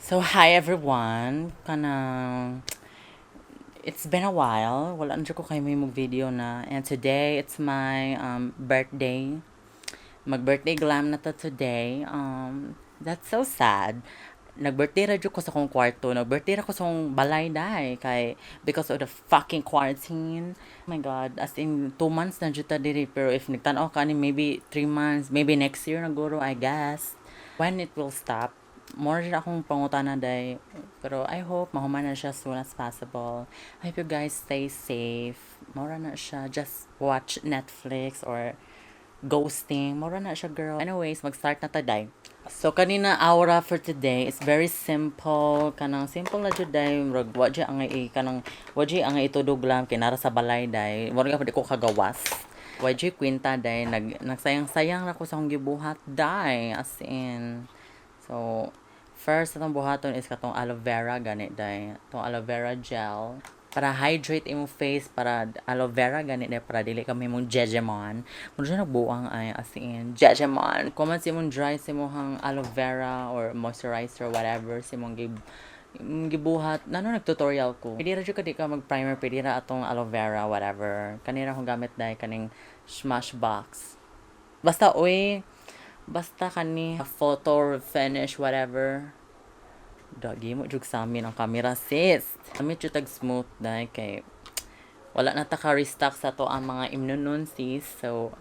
So, hi everyone. Kanang it's been a while. Wala na jud ko kay may video na. And today, it's my birthday. Mag-birthday glam na to today. That's so sad. Nag-birthday ra jud ko sa akong kwarto. Nag-birthday ra ko sa akong balay dai kay because of the fucking quarantine. Oh my God, as in 2 months na jud ta diri, pero if nagtan-aw ka ani, maybe 3 months, maybe next year na guro, I guess. When it will stop? Mao jud akong pangutana day. Pero I hope mahuman na siya soon as possible. I hope you guys stay safe. Mao ra na siya. Just watch Netflix or ghosting. Mao ra na siya, girl. Anyways, mag-start na ta day. So, kanina aura for today is very simple. Kanang simple na jud day. Murag, wa jud ang kanang, wa jud ang itudog lang. Kay nara sa balay day. Murag pa di ko kagawas. Wa jud kwenta day. Nagsayang-sayang ra ko sa akong gibuhat day. As in. So, first atong buhaton is katong aloe vera ganit day. Atong aloe vera gel. Para hydrate imong face, para aloe vera ganit day, para dili kami mong jejemon. Mura siya nagbuang ay, as in, jejemon. Kung man si imong dry sa imong aloe vera or moisturizer, whatever, si imong gibuhat, nano nagtutorial ko. Pwede ra jud ka di ka mag-primer, pwede ra atong aloe vera, whatever. Kanira akong gamit day, kaning Smashbox. Basta, uy, basta kani photo finish, whatever. Dagi mo jud sa amin ang camera, sis. Kami jud tag smooth dai kay wala na ta ka restock sa to ang mga imnonon, sis. So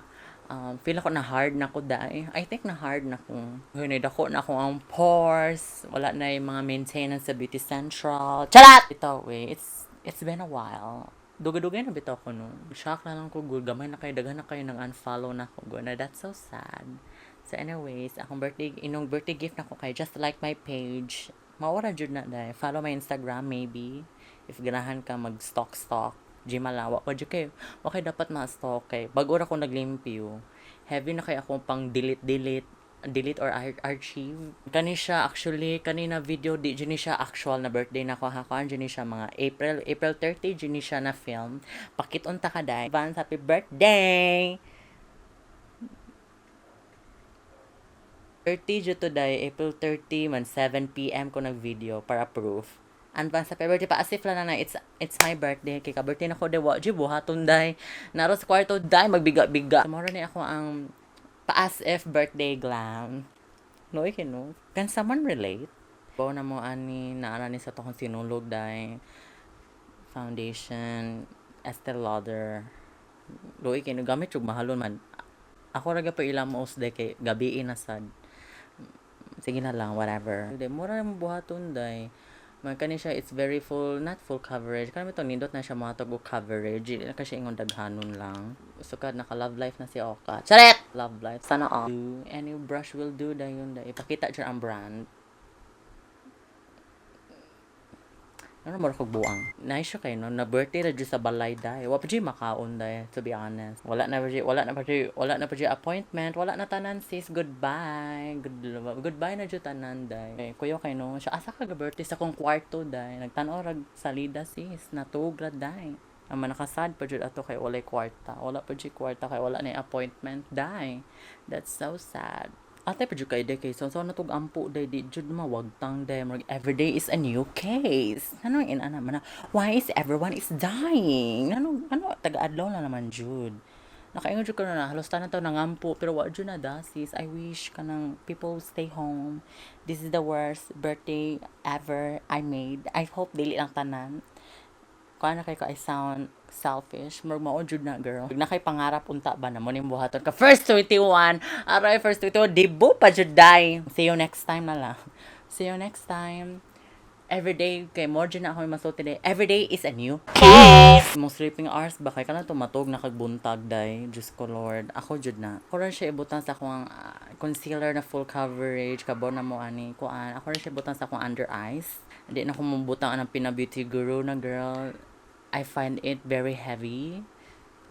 feel ako na hard na ko dai. I think na hard na ko. Huy, dako na ako ang pores. Wala na yung mga maintenance sa Beauty Central. Charat! Ito, wait. It's been a while. Dugay-dugay na bitaw ko no. Shock na lang ko, gud. Gamay na kayo, daghan na kayo nang unfollow na ko. Na that's so sad. So anyways, akong birthday, inong birthday gift na ko kay just like my page. Mao ra jud na dai. Follow my Instagram maybe. If ganahan ka mag-stalk stalk. Gmalawa pa jud kay. Okay, dapat ma-stalk kay bago ra ko naglimpyo. Heavy na kay akong pang delete delete delete or archive. Kani siya actually kanina video, di jud ni siya actual na birthday na ko ha. Kuan jud ni siya mga April 30 jud ni siya na film. Pakit unta ka dai. Advance happy birthday. 30 jud to day, April 30 man 7 PM ko nag-video para proof. Advance happy birthday pa as if lang na it's my birthday kay ka birthday na ko de wa jud buhaton day. Naro sa kwarto day magbiga-biga. Mao ni ako ang pa as if birthday glam. No, no. Can someone relate? Bawa na mo ani naara ni sa tokong sinulog day. Foundation Estee Lauder. Luoy kay no gamit jud mahalon man. Ako ra pa ilang mouse day kay gabi na sad. Sige na lang, whatever. Hindi, mura mo buhaton day. Man kani siya, it's very full, not full coverage. Kani itong nindot na siya mga og coverage. Dili na kasi ingon daghanon lang. Sukad naka love life na si Oka. Charet! Love life. Sana all. Any brush will do dayon day. Ipakita dyan ang brand. Ano mo kog buang? Nice siya kay no, na birthday ra jud sa balay day. Wa pa jud makaon day, to be honest. Wala na pa jud appointment, wala na tanan, sis. Goodbye. Goodbye na jud tanan day. Eh, kuyo kay no, siya asa ka ga birthday sa kong kwarto day. Nagtan-aw rag salida, sis, natuog ra day. Ang nakasad pa jud ato kay walay kwarta. Wala pa jud kwarta kay wala na appointment day. That's so sad. Atay pa jud kay day kay so so natug ampo day di jud mawagtang day, murag everyday is a new case. Ano ang inana man na, why is everyone is dying? Ano ano taga-adlaw na naman jud. Nakaingon jud ko na halos tanan taw nangampo pero wa jud na da, sis. I wish kanang people stay home. This is the worst birthday ever I made. I hope dili lang tanan. Kuan na kay ko, I sound selfish. Murag mao jud na, girl. Na kay pangarap unta ba na mo ning buhaton ka first 21. Aray, first 21 debo pa jud day. See you next time na lang. See you next time. Every day kay mo jud na ako masulti day. Every day is a new case. Mo sleeping hours ba kay kanang tumatog na kag buntag day. Diyos ko Lord. Ako jud na. Ako ra siya ibutang sa akong concealer na full coverage kabo na mo ani kuan. Ako ra siya ibutang sa akong under eyes. Hindi na ko mobutang anang pina beauty guru na, girl. I find it very heavy.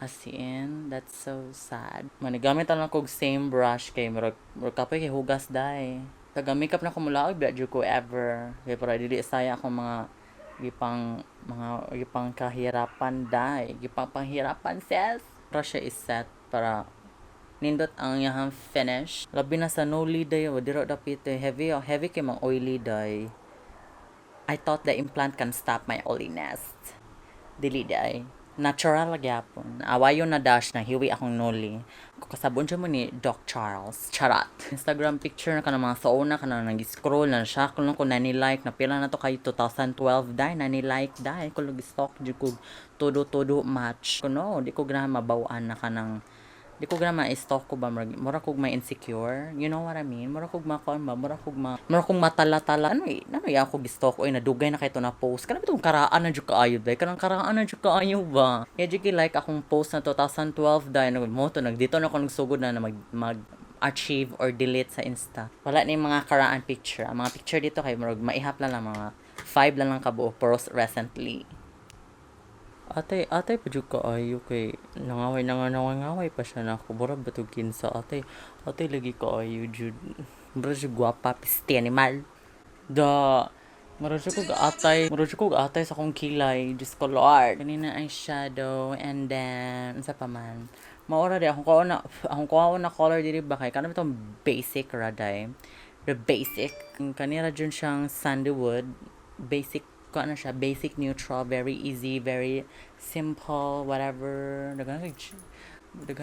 As in, that's so sad. Manigamit na lang kog same brush kay murag kapoy kay hugas day. Taga makeup na ko mulaog ba jud ko ever. Kay para dili saya akong mga gipang kahirapan day. Gipang panghirapan, sis. Para siya is set para nindot ang iyahang finish. Labi na sa noli day, dira dapit eh. Heavy, oh, heavy kay mang oily day. I thought the implant can stop my oliness. Dili diay. Natural gyapon. Awayon na dash na hiwi akong noli. Kasabon siya mo ni Doc Charles. Charat. Instagram picture na ka ng mga sauna ka na nag-scroll na siya kung ko nani like na pila na to kay 2012 dai nani like dai ko lagi stalk jud ko todo-todo match. Kuno di ko ganahan mabaw-an na kanang di ko ganahan ma-stalk ko ba, murag mura kog may insecure. You know what I mean? Mura kog makuan ba, mura kog matala-tala. Ano eh, ano ya ako gi-stalk oy, nadugay na kay to na post. Kana bitong karaan na jud kaayo day. Kanang karaan na jud kaayo ba. Kaya jud like akong post na 2012 day nag mo to nagdito na ako nagsugod na, na mag mag archive or delete sa Insta. Wala na yung mga karaan picture. Ang mga picture dito kay murag maihap lang lang mga 5 lang lang kabuo post recently. Atay, atay pa jud kaayo kay nangaway nangaway pa siya nako. Mura ba to kinsa atay? Atay lagi kaayo jud. Mura jud gwapa pisti animal. Da mura jud kog atay, mura jud kog atay sa akong kilay. Diyos ko Lord. Kanina eyeshadow and then unsa pa man. Maura di akong kuha na color diri ba kay kanang itong basic ra day. The basic. Kanira jud siyang sandalwood. Basic ko ano siya, basic neutral, very easy, very simple, whatever. Daghan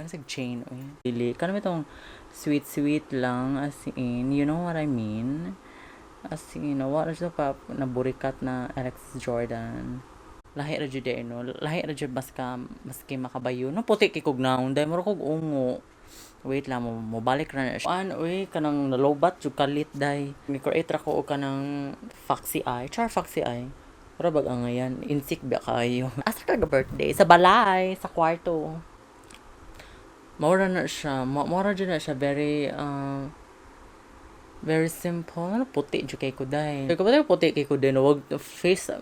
sa chain oy. Dili kanang itong sweet sweet lang, as in, you know what I mean? As in, wala siya pa naburikat na Alexis Jordan. Lahi ra jud eh, no? Lahi ra jud baska maski makabayo. No, puti kay kog naon, dahil mura kog ungo. Wait lang, mo balik ra na siya. An, uy, kanang nalobat jud kalit day. Ni-create ra ko og kanang foxy eye. Char, foxy eye. Mura bag angayan. Insik ba kaayo. Asa ka birthday? Sa balay, sa kwarto. Maura na siya. Maura jud na siya. Very, very simple. Ano, puti jud kay ko day. Kay ko puti kay ko din. Wag face,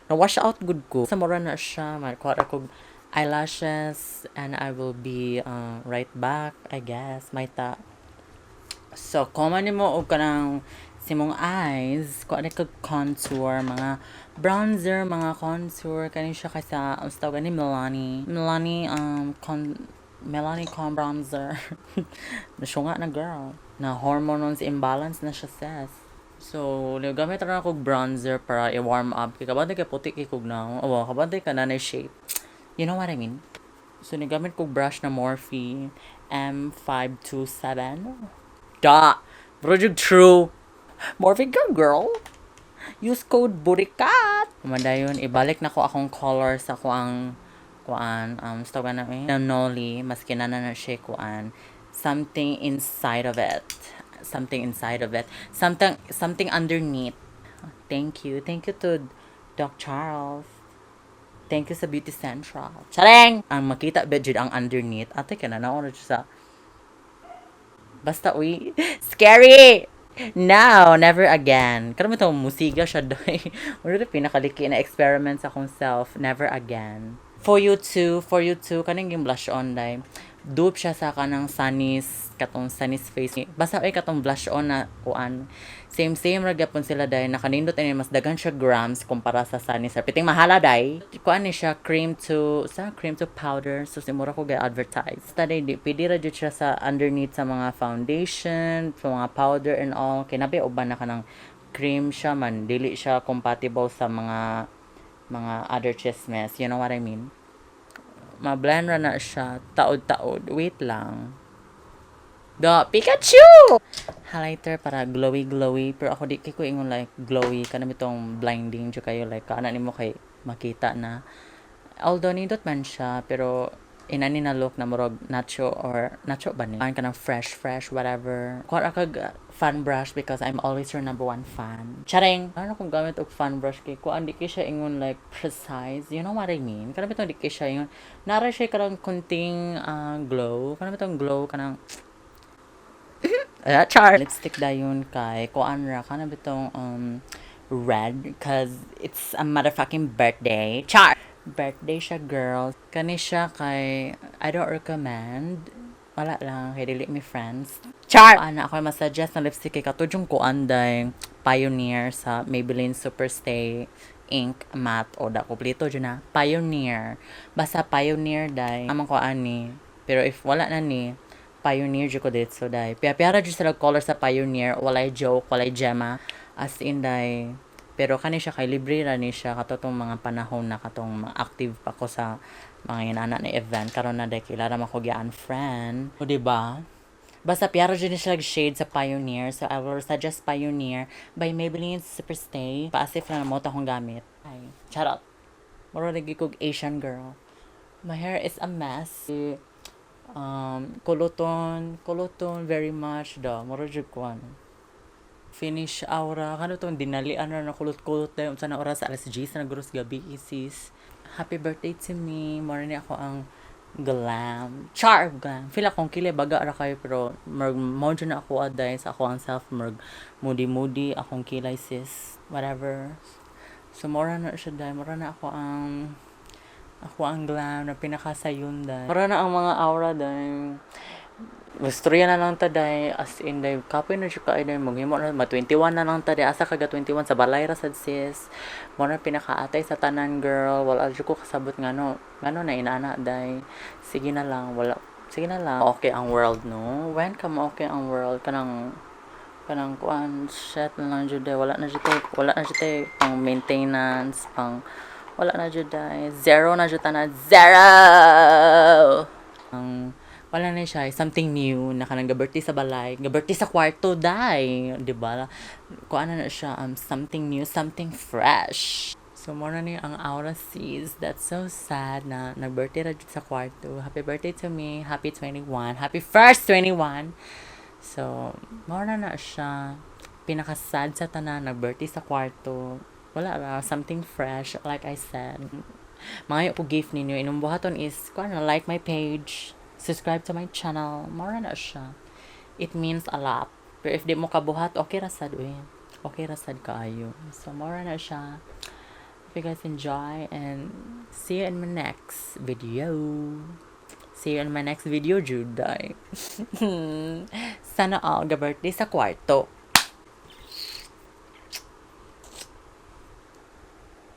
na wash out good ko. Sa mura na siya. Makuha ra kog eyelashes and I will be right back, I guess. May ta. So, common nimo og kanang simong eyes, kuha na kag contour, mga bronzer, mga contour, kani siya kay sa, ang tawag ni Milani. Milani, con, Milani con bronzer. Nasyunga na girl. Na hormones imbalance na siya sis. So, gamit ra ako bronzer para i-warm up. Kay kabantay kay puti kay kog na. Oh, kabantay ka na na shape. You know what I mean? So, nigamit ko brush na Morphe M527. Da! Bro, true. Morphe ka, girl. Use code BURIKAT. Madayon, ibalik na ko akong color sa kuang kuan sa na eh na noli maski na na siya kuan, something inside of it, something inside of it, something something underneath. Thank you, thank you to Doc Charles. Thank you sa Beauty Central. Chareng! Ang makita ba jud ang underneath. Ate ka na na sa basta uy, scary! No, never again. Karon ito musiga siya doy. Wala ito pinakaliki na experiment sa akong self. Never again. For you too, kaning yung blush on day. Dupe siya sa kanang Sunny's, katong Sunny's face. Basta ay katong blush on na kuan. Same same ra gyapon sila day. Nakanindot ani mas daghan siya grams kumpara sa Sunny's. Piting mahala day. Kuan ni siya cream to powder. So simura ko ga advertise. Taday di pwede ra jud siya sa underneath sa mga foundation, sa mga powder and all. Kay nabi uban na kanang cream siya man dili siya compatible sa mga other chismes. You know what I mean? Ma-blend ra na siya. Taod-taod. Wait lang. The Pikachu! Highlighter para glowy glowy. Pero ako di kay ko ingon like glowy. Kanang itong blinding jud kayo. Like kana nimo kay makita na. Although nindot man siya, pero inani na look na murag nacho or nacho ba ni? Ang kanang fresh fresh whatever. Kuha ra kag fan brush because I'm always your number one fan. Charing! Ano kung gamit og fan brush kay kuan di kay siya ingon like precise. You know what I mean? Kanang bitong di kay siya ingon. Nara siya kanang kunting glow. Kanang bitong glow kanang char. Lipstick dayon kay kuan ra kanang bitong red 'cause it's a motherfucking birthday. Char! Birthday siya, girl. Kani siya kay I don't recommend. Wala lang, kay dili mi friends. Char! Ana, ako masuggest na lipstick kay katudjong kuan day Pioneer sa Maybelline Superstay Ink Matte o da kompleto jud na Pioneer. Basta Pioneer day. Amang ko ani. Pero if wala na ni Pioneer jud ko dito day. Piya-piyara jud sila color sa Pioneer, walay joke, walay gemma. As in day. Pero kani siya kay libre ra ni siya katong mga panahon na katong mga active pa ko sa mga inana na event. Karon na dahil kilala man ko unfriend. O, diba? Basta piyaro dyan siya shade sa Pioneer. So, I will suggest Pioneer by Maybelline Superstay. Paasif na mo akong gamit. Ay, charot. Mura lagi kog Asian girl. My hair is a mess. Kuluton, kuluton very much da. Mura jud ko ano. Finish aura. Kano tong dinalian na kulot-kulot na sa na oras, alas 10 na guros gabi, sis. Happy birthday to me. Mura ni ako ang glam. Char glam. Feel akong kilay baga ra kayo, pero murag mo jud na ako aday sa ako ang self, murag moody moody akong kilay, sis. Whatever. So mora na siya dai, mora na ako ang glam na pinakasayon dai. Mora na ang mga aura dai. Istorya na lang ta day, as in day, kapoy na siya kaay day, maghimo na, ma 21 na lang ta day, asa kaga 21, sa balay ra sad, sis. Mo na pinakaatay sa tanan, girl. Wala jud ko kasabot ngano na inaana day. Sige na lang, wala, sige na lang. Okay ang world, no? When ka mo okay ang world, kanang kuan, shit na lang jud day, wala na jud tay pang maintenance, pang wala na jud day, zero na jud tanan, zero. Ang wala na siya, something new na kanang ga-birthday sa balay, ga-birthday sa kwarto day, di ba? Kuan na siya, something new, something fresh. So, mo na ni ang aura, sis. That's so sad na nag-birthday ra jud sa kwarto. Happy birthday to me. Happy 21. Happy first 21. So, mo na siya. Pinaka-sad sa tanan, nag-birthday sa kwarto. Wala ra, something fresh, like I said. Mga ko gift ninyo, inyong buhaton is, kuan na, like my page, subscribe to my channel. Mora na siya. It means a lot. Pero if di mo kabuhat, okay ra sad uy. Okay ra sad kaayo. So, mora na siya. Hope you guys enjoy and see you in my next video. See you in my next video, Juday. Sana all ga-birthday sa kwarto.